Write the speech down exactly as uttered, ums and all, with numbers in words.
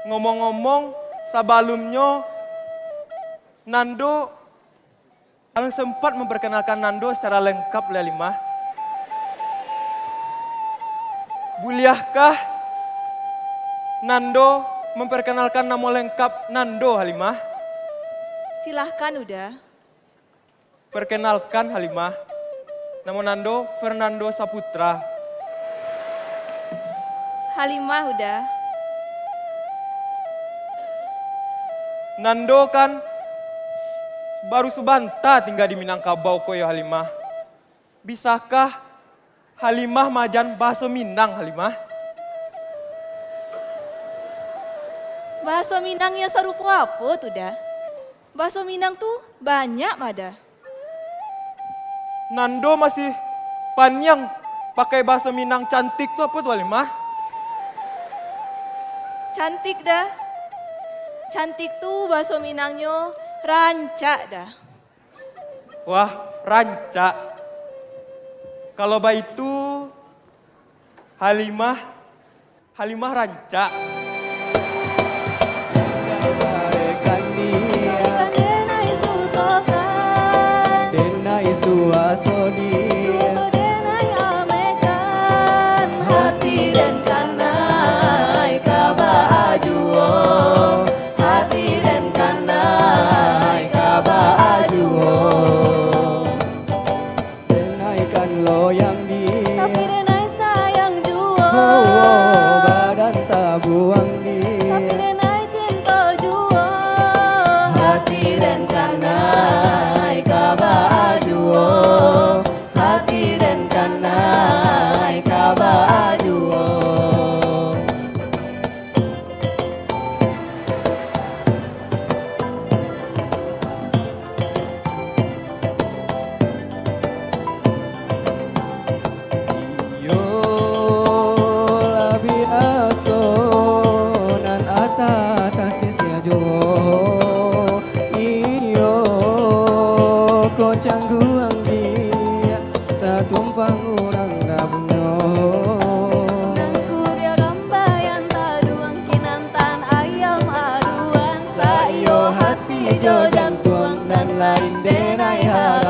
Ngomong-ngomong, sabalunnyo, Nando, alun sempat memperkenalkan Nando secara lengkap lai, Halimah. Buliahkah Nando memperkenalkan namo lengkap Nando, Halimah? Silahkan, Uda. Perkenalkan, Halimah. Namo Nando Fernando Saputra. Halimah, Uda. Nando kan baru subanta tingga di Minangkabau ko yo, Halimah. Bisakah Halimah maajan bahaso Minang, Halimah? Bahaso Minang iyo sarupo apo tu, Da? Bahaso Minang tu banyak mah, Da. Nando masih paniang pakai bahaso Minang cantik tu apo tu, Halimah? Cantik, Da. Cantik tu bahaso Minangnyo rancak, Da. Wah, rancak. Kalau baitu, Halimah, Halimah rancak. Denai suaso di, suaso denai amekan, hati den kanai ka baa juo. Hati den kanai ka baa juo. Denai kan loyang di, tapi denai sayang juo. Oh, badan tabuang di, tapi denai cinto juo. Hati den kanai ka baa juo. Hati den kanai ka baa juo. Iyo, lah biaso nan atah tasisia juo. Iyo, ko cangguang di tatumpang urang dabuno. Nangku dia rambaian taduang kinantan ayam aduan. Saiyo hati jo jantuang nan lain denai ha.